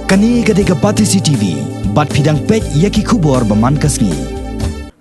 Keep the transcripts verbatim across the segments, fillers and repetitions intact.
Kane ka dei ka Batesi T V, bad phi dang peit ïa ki khubor ba man ka sngi.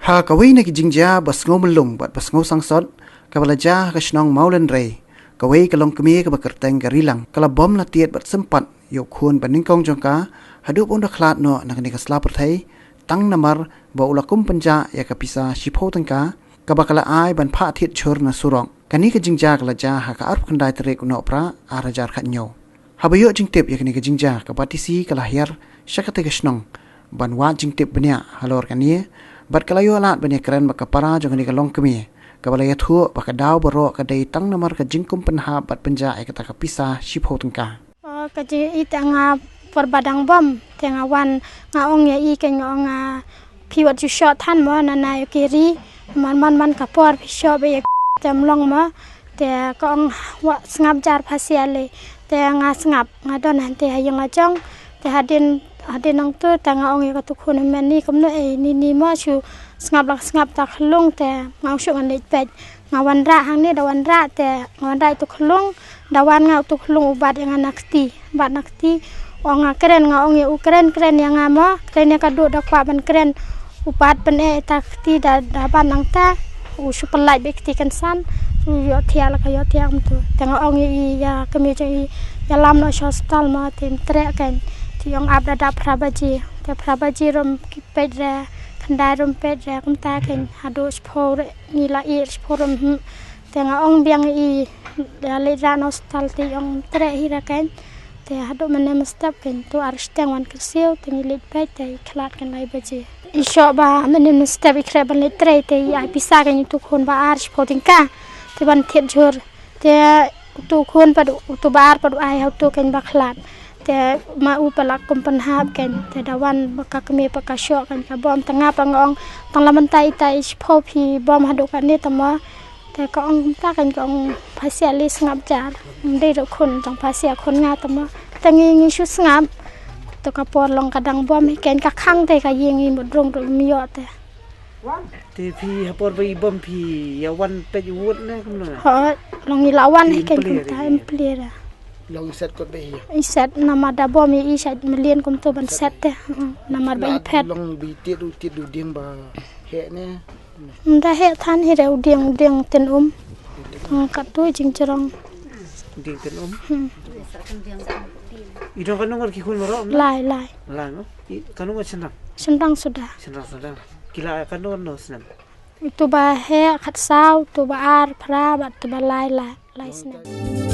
Ha kawei na ki jingjia ba sngew myllung bad ba sngew sangsot, kaba la jia ha ka shnong Mawlynrei, kawei ka longkmie kaba kyrteng ka Rilang, ka la bom la tied bad sympat ïa u khun ba nyngkong jong ka, haduh ba un da khlad noh na kane ka sla pyrthei, tang namar ba u la kum pynjah ïa ka pisa shiphew tyngka, kaba ka la ai ban phah thied jhur na surok. Kane ka jingjia ka la jia ha ka arphew khyndai tarik u Nohprah ar hajar khathynñiew. Haba ïoh jingtip ïa kane ka jingjia, ka Batesi ka la hiar sha katei ka shnong ban wad jingtip bniah halor kane, bad ka la ïoh lad ban ïakren bad ka para jong kane ka longkmie, kaba la ïathuh ba ka daw baroh ka dei tang namar ka jingkum pynhap bad pynjah ïa kata ka pisa shiphew tyngka. O, ka jingïeit nga por ba dang bom, te nga wan, nga ong ïa i, ka nga ong, ah, phi wat ju shoh than mo, na na ïa ki ri, man man man ka por phi shoh ba ïa, te ym long mo. Te ka ong, wa sngap jar pha sia lei. Te nga sngap, nga don hangtei ha ïing la jong. Te hadien, hadien nangta te nga ong ïa katu khun, hynmen ni kumno ei, ni ni mo shu sngap la sngap ta khlung, te nga ong shu ngan leit peit. Nga wanrah hangne, da wanrah te, nga wanrah ïa tu khlung, da wan nga, utu khlung u bat ïa nga na kti, bat na kti. Ong nga kren, nga ong ïa u kren, kren ïa nga mo, kren ïa ka duh, da kwah ban kren. U bat ban eh ïa ta kti, da, da bat nangta, u shu pyllait bad kti kynsan, u ïohthiah la ka ïohthiah kumtu. Te nga ong ïa i, ïa kmie jong i, ïalam noh sha hospital mo, te ym treh kein. Te ong ap da dap phra baje, te phra baje ruh ym peit re, khyndai ruh ym peit re, kumta kein, haduh shiphew re, ngi la ïeh shiphew ruh ym, hmm. Te nga ong biang ïa i, ïa leit rah na hospital, te ong ym treh hi re kein. Te haduh mynne mynstep kein, tu ar shiteng wan kyrsiew, te ngi leit peit, te i khlad kein lai baje. I shoh ba mynne mynstep i khreh ban leit trei, te i ai pisa kein ïa utu khun ba ar shiphew tyngka, te ban thied jhur. Te utu khun pat, utu ba ar pat u ai ha utu kein ba khlad. Te ma u pat la kum pynhap kein, te da wan ba ka kmie pat ka shoh kein ka bom, te nga pat nga ong, tang la mynta ita i shiphew phi bom haduh katne te mo. Te ka ong kumta kein, ka ong pha sia lei, sngap jar. Ym dei ruh khun, tang pha sia khun nga te mo. Te ngi, ngi shu sngap. Te ka por long ka dang bom hi kein, ka khang te ka ïing, i mut rung ruh ym ïoh te. Te phi ha por ba i bom phi ïa wan peit wut ne kumno ne? Ho, long i la wan hi kein kumta, ym plie re. Long i set kot ba hi. I set namar da bom i, i set mlien kumtu ban set te. Mm, namar ba i phet. Long ba i tied u, tied u dieng ba heh ne? Ym da heh than hi re, u dieng, u dieng tin um. Tang katu jingjrong. U dieng tin um. Hmm. I don katno ngut ki khun baroh? Lai, lai. Lai mo? I katno ngut shynrang? Shynrang suda. Shynrang suda. Ki la katno katno snem? Utu ba heh khatsaw, utu ba ar phra, bad utu ba lai, lai, lai snem.